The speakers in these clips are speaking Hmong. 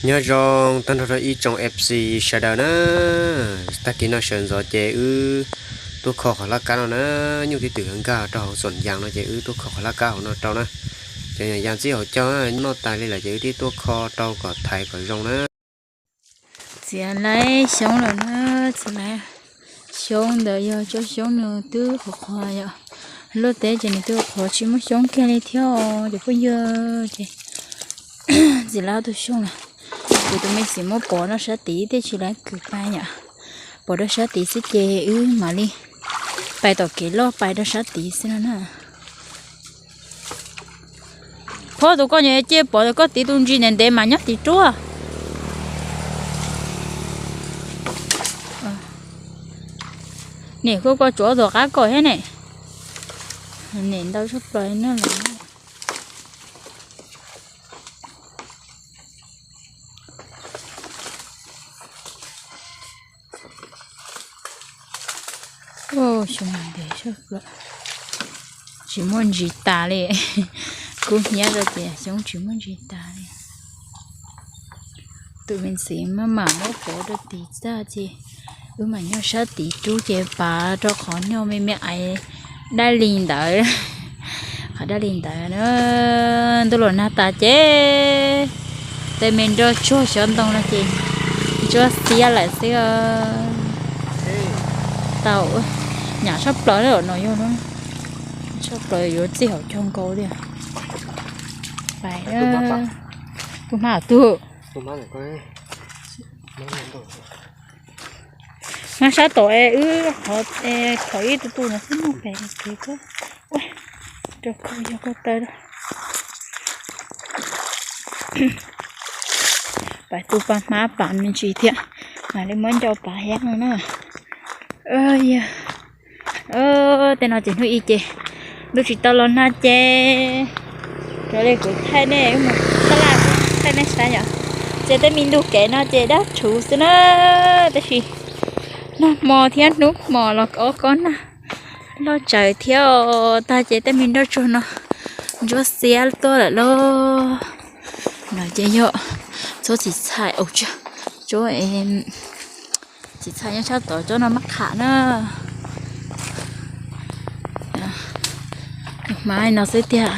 Nyob zoo tag nrho rau ib tsoom F C sawv daws na. Tag kis no sawv ntxov ces wb tuaj kho qhov laj kab no na, nyuj twb twm nkag rau hauv xoom yas no ces wb tuaj kho qhov laj kab hauv no rau na. Cov yas ntxwb hauv caug noj tas li lawm ces wb twb tuaj kho rau kom thaiv kom zoo na. Txiav laib xyoob lawm na, txiav laib xyoob ntawd yog tsob xyoob nws twb qhuav qhuav yom. Luaj teb ces nws twb qhuav tsis muaj xyoob kiag li thiab os cov phooj ywg ces txiav laib tus xyoob lawm. Kuv tus me txiv muab pov rau sab tid thiaj tsis laib kwv pais yom. Pov rau sab tid xwb ces wb mam li pais tom kev loj pais rau sab tid xwb no na. Phob tus koj nyob cia pov koj tiv tus ntsis ntev ntev mas nyob tid ruaj. Nim kuj koj tsuav tus qab kom thiab ne. Nim ntau tshaj plaws no lawm. Xyoob ntev tshaj plaws, tsis muaj ntsis tas li. Kub hnyiab rau tias xyoob tsis muaj ntsis tas li. Tus me ntxhais maj mam muab pov rau tid tag ces wb mam nyob sab tid rub ces pav rau qhov nyuj me me ais dab li ntawd. Qhov dab li ntawd na, ntuj los nag tas ces tej me nroj tsuag xyov ntoo no ces ntsuab xiab lawm xwb. Tau, nyam tshaj plaws no yog, tshaj plaws yuav txij hauv caug nkaus li. Pais, tus hmab tug, hmab sab tom es wb qhov, qhov ib tug tug no xwb mus pem kev koj, rau koj yog koj taw. Pais tu pa hmab pam me ntsis thiab, mam li muab ncau pav thiab no na. Yog, tej no ces hnub i ces ntuj tsis tau los nag ces raws li kuv thaij nej mus taj laj thaij nej saib yom, ces tej me ntug kev no ces dab rhuv xwb na, tab sis nag hmo thiab hnub hmo los ob kob nag loj tsawv thiab os, tag ces tej me nroj tsuag no ntsuab xiab tuaj lawm lauj. No ces yog txhob txhim txhais, tsob txhim txhais nyob sab tod, tsob no mab qham na. Hmab no xwb tiag,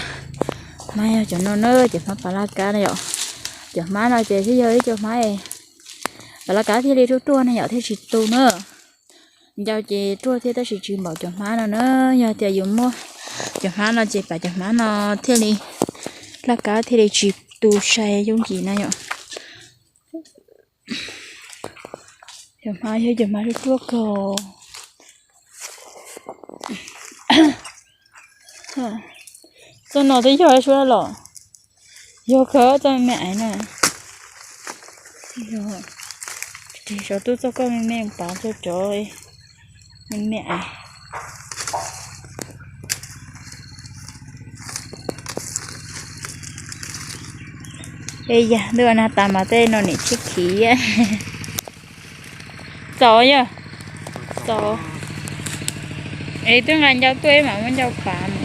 hmab yog cov no na, cov hmab pav laj kab na yom. Cov hmab no ces thiaj yog ib co hmab pav laj kab thiaj li ruaj ruaj na yom, thiaj tsis tu na. Ncau ces ruaj thiab tab sis tsis npaum cov hmab no na, yog tias yus muaj cov hmab no ces pav cov hmab no thiaj li, laj kab thiaj li tsis tu sai yooj yim na yom. Cov hmab yog cov hmab ruaj ruaj kawg. Txoj no twb yog suab los, yog kawg txoj me me aiv na. Yog, ris saum tub txoj koj me me pav txoj cov me me aiv. Es yog ntuj nag tas mas tej no nim tshib khiv. Txaus yog, txaus. Es twb nqa ncau tuaj ib mam muab ncau pav mus.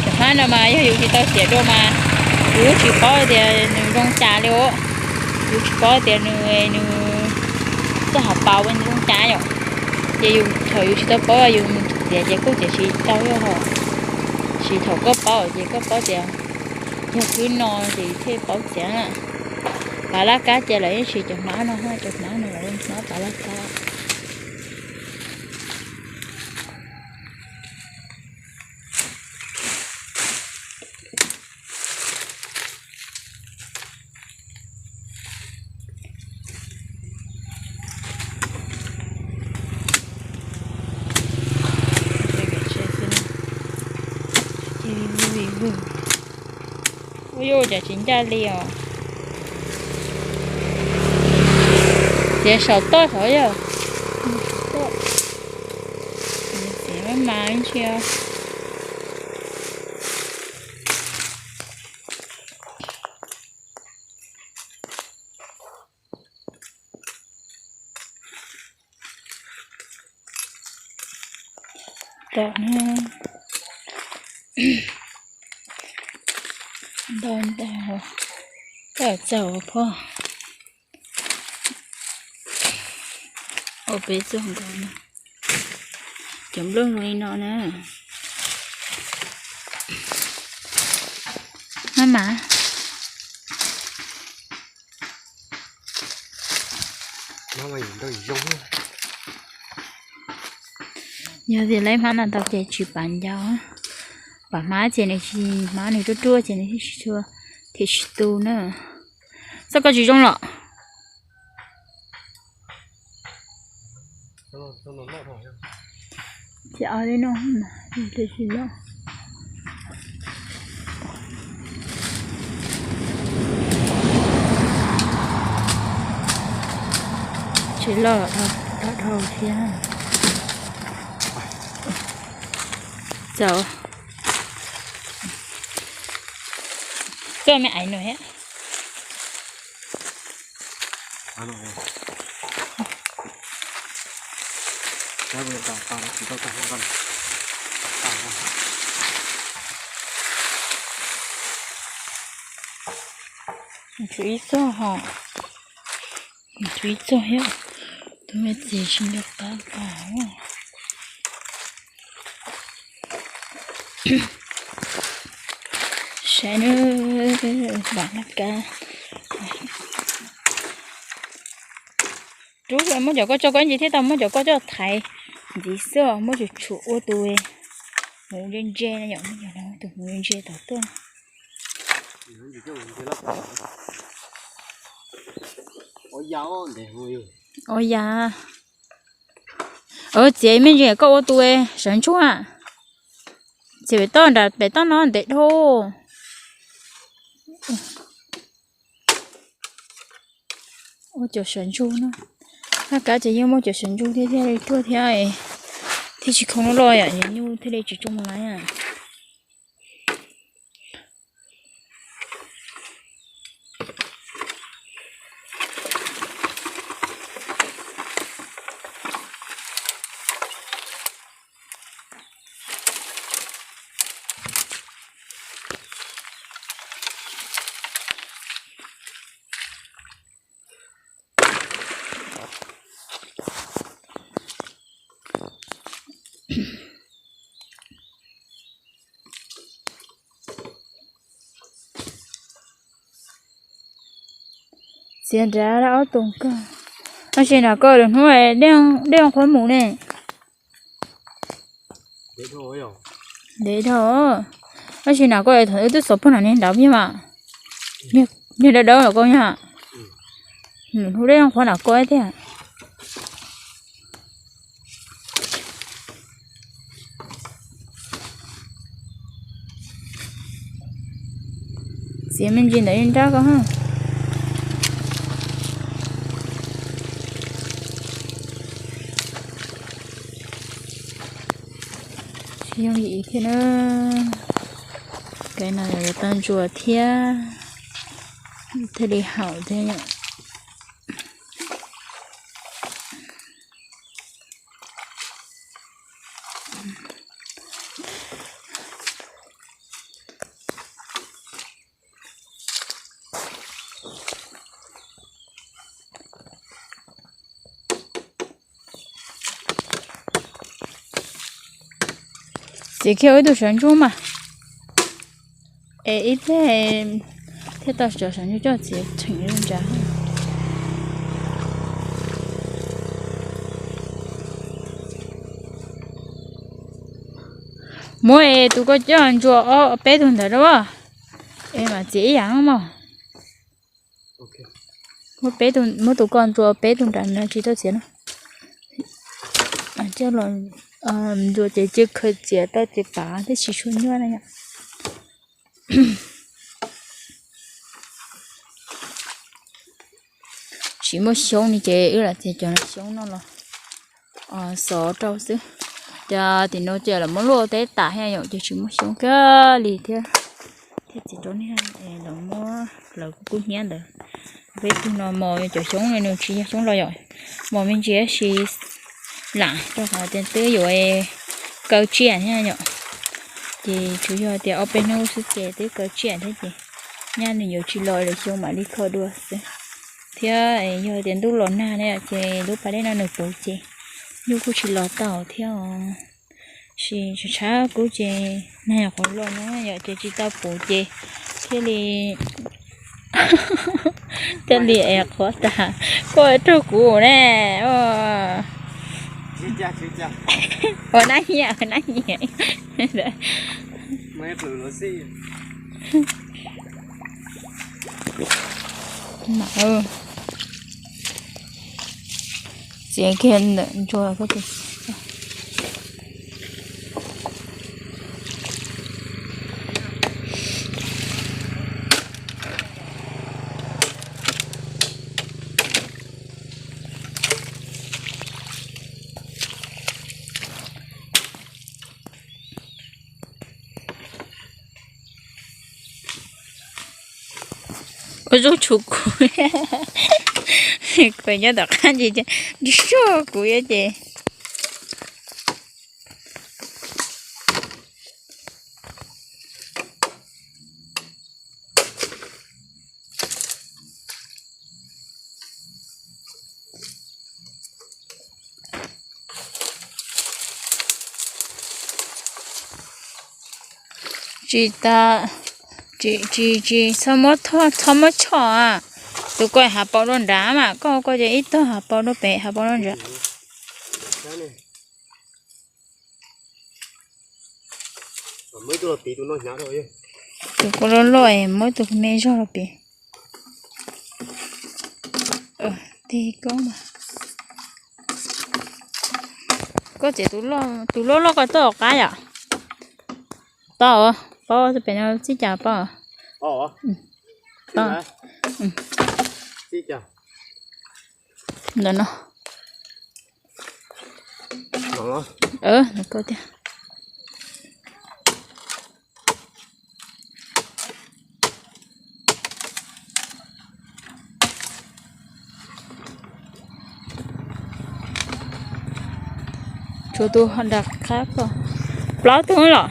Cov hmab no mas yog yus tsis tau xiam dua mas yus tsis paub tias nws zoo cas li os. Yus tsis paub tias nws, nws txoj hauv paus zoo cas yom. Ces yus thaum yus tsis tau paub yus mus txiav ces kuj txiav tsis tau yog hos. Tsis thaum koj paub ces koj paub tias yog khwb no ces yus thiaj paub txiav na. Pav laj kab ces lawv yeej siv cov hmab no, cov hmab no lawv hmab pav laj kab. Ua yuav cas tsis ncaj li os. Txiav saum toj saud yog. Txiav mas mas ntsia. Tom na. Txaus, txaus phoj. Ua peb txog nkaus no, cov nplooj zoo li no na. Maj mam. Yog tias lawv hmab no tau ces tsis pav ncau, pav hmab ces nws tsis, hmab nws ruaj ruaj ces nws thiaj tsis tshua, thiaj tsis tu na. Txoj koj tsis zoo los? Ces o li no, tsis loj. Tsis loj, dhau thiab. Txaus. Koj me aiv no thiab. Tshuav ib txoj ho, tshuav ib txoj thiab. Tus me txiv tsis nco qab pom. Saib nawb, vam laj kab. Rub, muab cov koj tso koj ntsis thiab tau, muab cov koj coj thaiv ntxiv xwb, muab tsuas tshuam ua tus hmoov ntse ntse na yom, muab cov tus hmoov ntse ntse tom tuaj. Ua yam, txiav me ntsis koj ua tus sawv ntsug, txiav pem toj nram pem toj no ntev dhau. Ua cov sawv ntsug no, laj kab ces yeej muaj cov sawv ntsug thiab thiaj li ruaj thiab, thiaj tsis khoo loj loj yom, nyuj thiaj li tsis tsoo laiv. Txiav nrad ob tug kawg. Tab sis na koj lwm hnub dej qhuav mus ne. Ntev dhau, tab sis na koj thaum wb twb xov pog na ne nrad peb mas, niag dawb dawb los koj nyab, lwm hnub dej qhuav na koj tiag. Txiav me ntsis ntawd nrab ko. Tsis yooj yim thiab na. Kev no yuav tau ntsuas thiab thiaj li haum thiab. Txiav kiag ib tug sawv ntsug mas, es ib pliag thiaj tau cov sawv ntsug coj txiav theem li nrad. Muab es tus koj coj ntsuas ob peb tug ntawd rau, es mam txiav ib yam mog. Muab tus koj ntsuas peb tug nrad no tsis tau txiav no. Coj los ntsuas ces cia khaws txiav tau ces pav thiaj tsis tshua nyuaj na yom. Tsis muaj xyoob li ces wb lam txiav cov xyoob no los xov rau xwb. Cov tim no ces lawv muab luaj teb tas thiab yom, ces tsis muaj xyoob kiag li thiab. Thiaj txiav rau nej, lawv muab lawv kub hnyiab ntawd. Peb tug no mos cov xyoob no nws tsis yog xyoob los yom, mos me ntsis tab sis lam rau qhov tias twb yuav kaw tsiaj thiab yom. Ces tsuas yog tias ob peb hnub xwb ces twb kaw tsiaj thiab ces Nyaj nws yuav tsis los lwm xyoo mam li kho dua xwb. Thiab yog tias ntuj los nag ne ces lub pas dej no nws puv ces nyuj kuj tsis los tau thiab os. Sis tshav tshav kub ces nag nyuam qhuav los no yom ces tsis tau puv ces thiaj li thiaj li es qhuav tas. Koj raug kuv ne. Ua nab nyiam, ua nab nyiam. Txiav kiag ntawm ntsuag ko. Ua zuj tshuv kuv, kuv nyob tom qab ntsis, ntsug kuv yuav ces. Tsis tas, tsis, tsis, tsis txhob muab, txhob muab tshoj. Tus ko hav paus rau nrad mas, koj ko ces ib tog hav paus rau pem, hav paus rau nrad. Tus ko loj loj es muab tus me zog los piv. Tig koj mas. Koj txiav tus loj loj ko tuaj qab yom. Tau, paub pem no txij cas paub. Ntawm no. Tiag. Tshuav tus nram qab ko. Plaub tug los?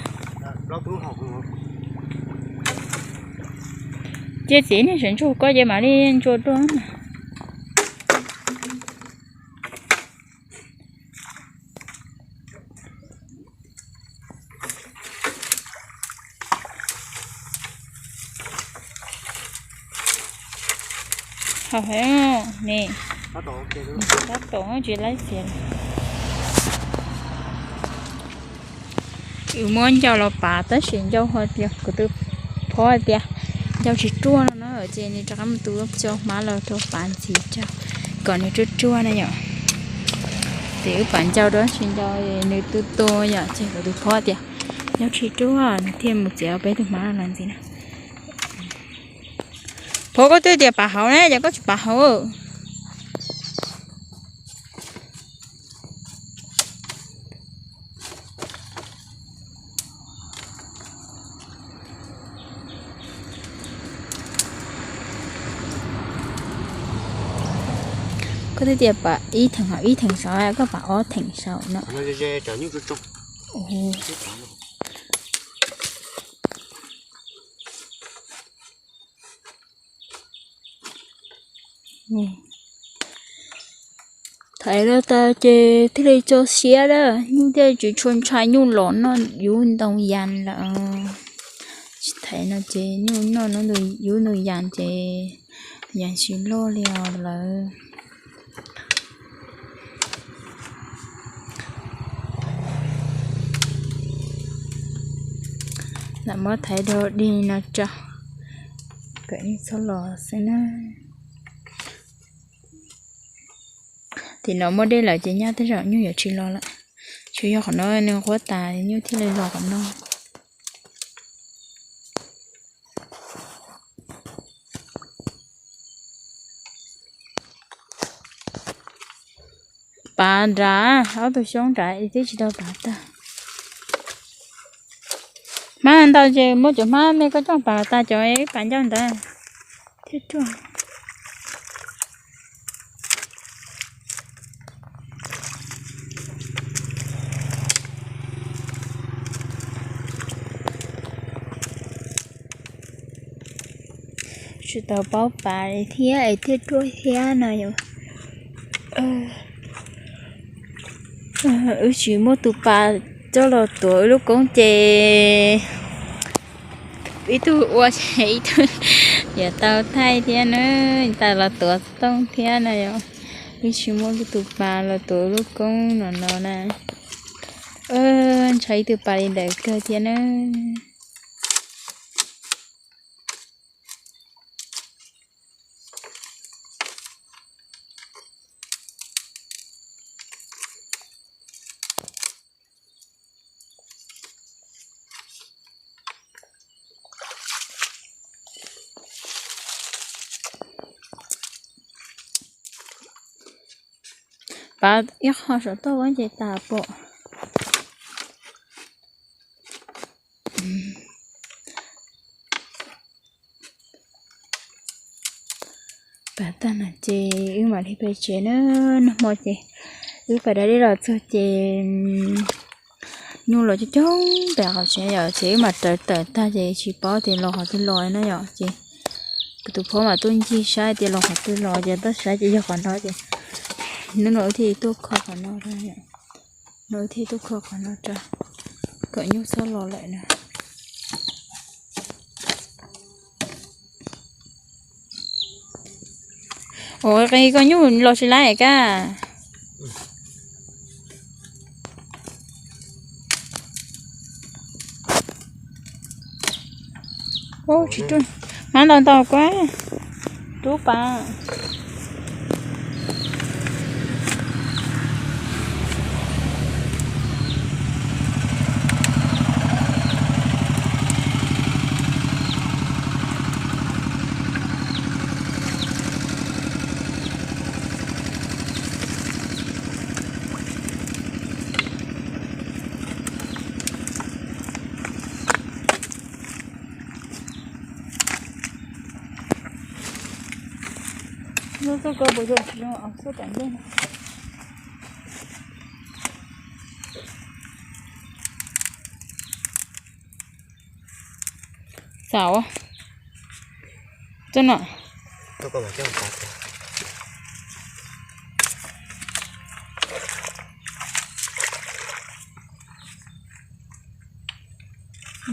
Cia txiv nej sawv ntsug koj ces mam li ntsuas dua. Hauv heev ne. Tab tom tsis laib xiav. Wb muab ncau los pav tab sis ncau ho tias kuv tus phob tias ncau tsis ruaj no na ces nws rov qab mus tu cov hmab los rau pav ntxiv tso kom nws ruaj ruaj na yom. Ces wb pav ncau rau tsis ncau nws tu tu yom ces kuv tus phob tias ncau tsis ruaj nws thiaj mus txiav peb tus hmab los ntxiv na. Phob koj twb tias pav hauv ne ces koj tsis pav hauv. Koj twb tias pav ib theem, ib theem saud, koj pav ob theem saud no. Thaiv los tas ces thiaj li tso siab na, nyuj thiaj tsis tshua ntshai nyuj los noj yub ntoo yas lawm. Tsis thaiv no ces nyuj noj yub ntoo yas ces yas tsis loj li os lawm. Lam muab thaiv dog dig no tso, kom ib txhob los xwb na. Tim no muaj dej lawm ces nyaj tej zaum nyuj yuav tsis los lawm. Tsuas yog qhov no nws quab tas nyuj thiaj li los qhov no. Pav nrad, ob tug xyoob nrad twb tsis tau pav tag. Hmab ntau ces muab cov hmab me koj coj pav tas cov ib pav ncauj ntawd thiab ruaj. Tsis tau paub pas li thiab es thiaj ruaj thiab no yom. Wb tsis muaj tus pas coj los tuav wb lub koob ces ib tug ua ces ib tug yuav tau thaij thiab na, tau los tuav tooj thiab na yom. Wb tsis muaj tus pas los tuav wb lub koob no no na. Ntshaw ib tug pas li ntawd kawg thiab na. Pas ib qho saum toj ua ces tas pom. Pas tag no ces wb mam li pem tsev na. Nag hmo ces wb pas dai dej los txog ces nyuj los coob coob pem qhov tsev yom, ces wb mam rawv tawm tag ces tsis paub tias los qhov twg los na yom. Ces kuv tus phob mam tuaj ncig saib tias los qhov twg los, ces tuaj saib ces yog qhov no ces hnub no wb thiaj tuaj kho qhov no, no wb thiaj tuaj kho qhov no rau kom nyuj txhob los lawm na. Ua qe koj nyuj los tsis laib kab. Tsis tu, hmab ntau ntau kuab, rub pas. Lub txoj kos puas yog tsis zoo, txoj tom ntej no. Xav txoj no.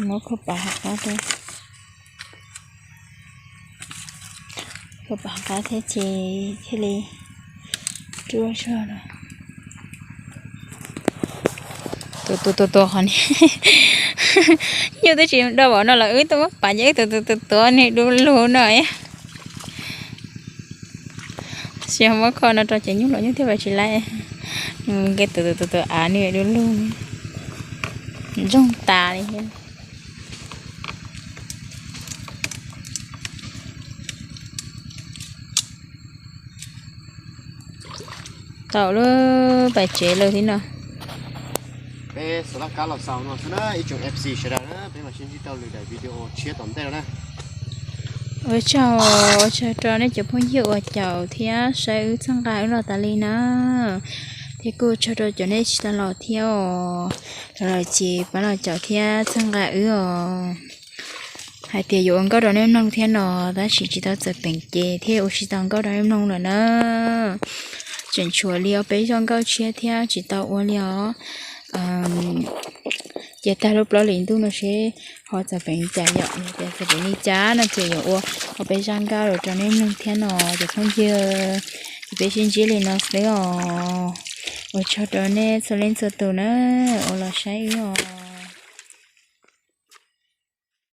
Muab kho pas hauv qab, kho pas hauv qab thiab ces thiaj li ruaj zog no. Tus tus tus tus qhov ni, nyuj twb tsis do npaum no los wb tuaj muab pas ces wb tus tus tus tuav nws du lug no. Sis muab kho no rau ces nyuj los nyuj thiaj pais tsis laib. Nws mus nqe tus tus tus tus av nws du lug, ntsoog tas li thiab. Tau lub pas tsev lawm thiab no. Peb xav laj kab los xaus no xwb na ib tsoom F C sawv daws na, peb mam sib ntsib rau lwm daim video tshiab tom ntej no na. Ua tsaug, ua tsaug rau nej cov phooj ywg uas caum thiab saib wb txhawb nqa wb los tas li na. Thiab kuj ua tsaug rau cov nej tsis tau los thiab os. Los lawm ces pab los caum thiab txhawb nqa wb os. Hais tias yuav ua nkauj rau nej mloog thiab no, tab sis tsis tau txawm peem ces thiaj ua tsis tau nkauj rau nej mloog lawm na. Tseem tshuav li ob peb zaj nkauj tshiab thiab tsis tau ua li os. Ces tag lub plaub hlis ntuj no seb ho txawm peem li cas yom, yog tias txawm peem li cas no ces yuav ua ob peb zaj nkauj los rau nej mloog thiab no cov phooj ywg. Ces peb sib ntsib li no xwb os. Ua tsaug rau nej txhua leej txhua tus na uas los saib wb os.